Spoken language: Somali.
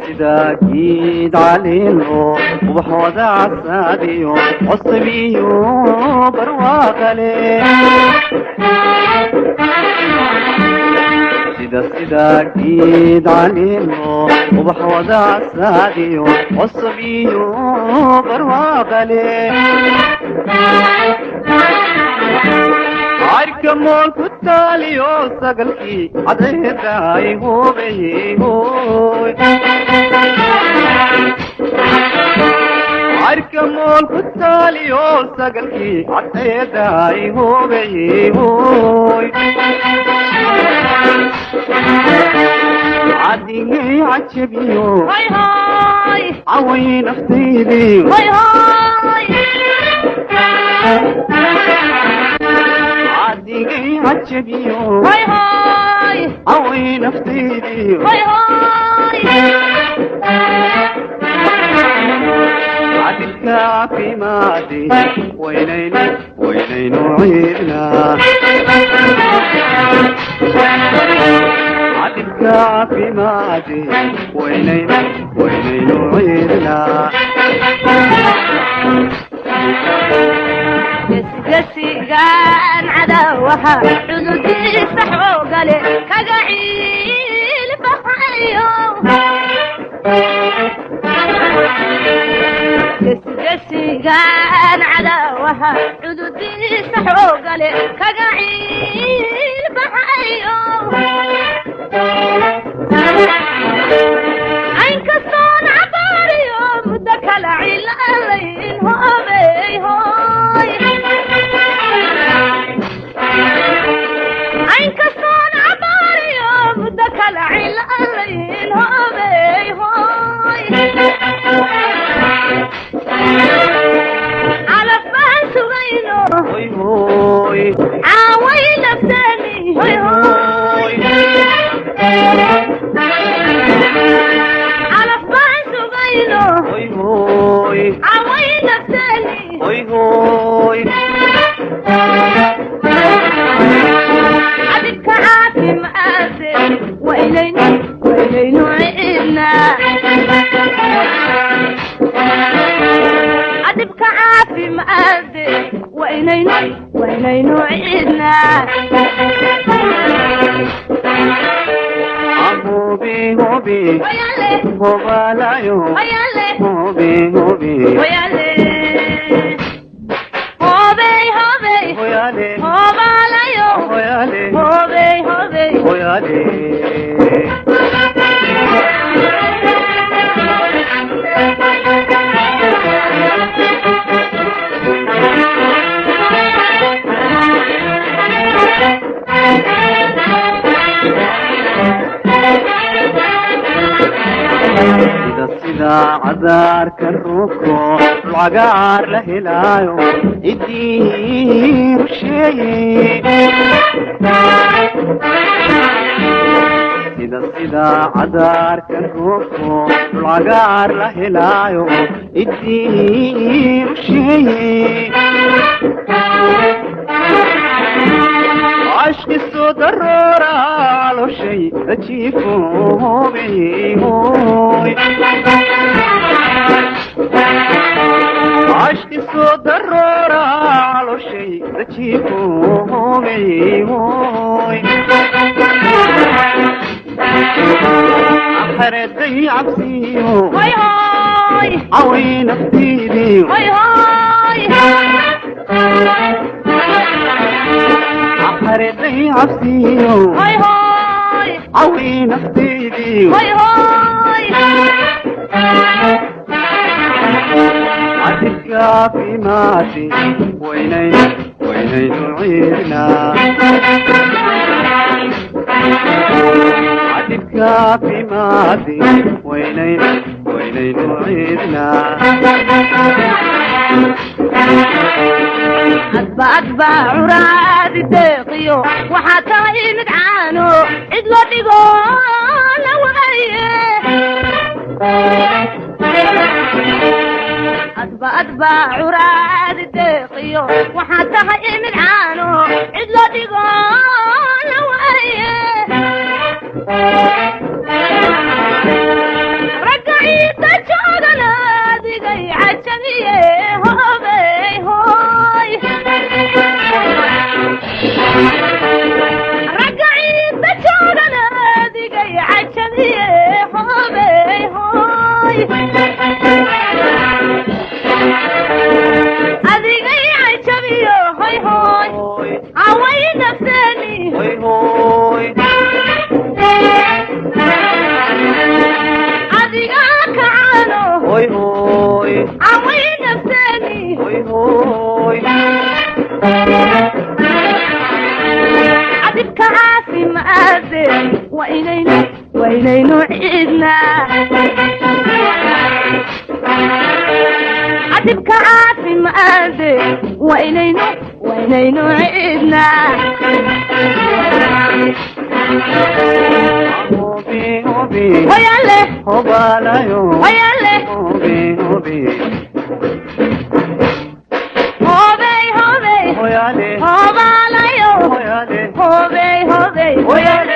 Sida geed caleeno ubaxooda casaadiyo cusbiyo barwaaqale, sida geed caleeno ubaxooda casaadiyo cusbiyo barwaaqale, cirka mool ku taaliyo sagalkii cadceedaay hubeyey hoy, cirka mool ku taaliyo sagalkii cadceedaay hubeyey hoy, cadigay cajabiyo caway naftaydiyo, cadigay cajabiyo caway naftaydiyo, cadilka caafimaadi waynaynu waynaynu ciidnaa, cadilka caafimaadi waynaynu waynaynu ciidnaa. Gesigan cadawaha cududiisa xoogale kaga ciilbaxayo, gesgesigan cadawaha cududiisa xoogale kaga ciilbaxayo, aynkastoon cabaariyo muddo kala cilaalayn hoobey hoy, aynkastoon cabaariyo muddo kala cilaalayn hoobey hoy, calaf baan sugayno hoy hoy, caaway naftani hoy hoy, calaf baan sugayno hoy hoy, caaway naftani hoy hoy, cadibka caafimaade waynaynu waynaynu ciidnaa, cadibka caafimaade waynaynu waynaynu ciidnaa. Hobi hobi Wayale hobalayo wayale hobi hobi wayale hobey hobey hoyale hobalayo hoyale hobey hobey hoyale. Sida cadaarka roobko dhul cagaar la helaayo idii rusheeye, sida cadaarka roobko dhul cagaar la helaayo idii rusheeye, cashqi soo daroora caloshay dajiifo hoobey hoy, cashqi soo daroora caloshay dajiifo hoobey hoy, xareeday cabsiyo hoy hoy caway naftiidiyo hoy hoy, xareeday cabsiyo hoy hoy caway naftiidiyo hoy hoy, cadilka caafimaadi waynaynu waynaynu ciidnaa, cadilka caafimaadi waynaynu waynaynu ciidnaa. Adba adba curaadi deeqiyo waxaa tahay mid caano Cid loo dhigo la waaye. Adba adba curaad deeqiyo, waxaad tahay mid caano, cid loo dhigo la waaye. Ragga ciidda joogana adigay cajabiye, hobey hoy. Ragga ciidda joogana adigay cajabiye, hobey hoy. Adigay cajabiyo, hoy hoy. Away nafteeni. Hoy hoy. Adiga kacaano. Hoy hoy. Away nafteeni. Hoy hoy. Cadibka caafimaade waa inaynu, waa inaynu ciidnaa. Cadibka caafimaade waa inaynu, waa inaynu ciidnaa. Hobi hobi. Hoyaale. Hobalayo. Hoyaale. Hobi hobi. Hobey hobey. Hoyale. Hobaalayo. Hoyale. Hobey hobey. Hoyale.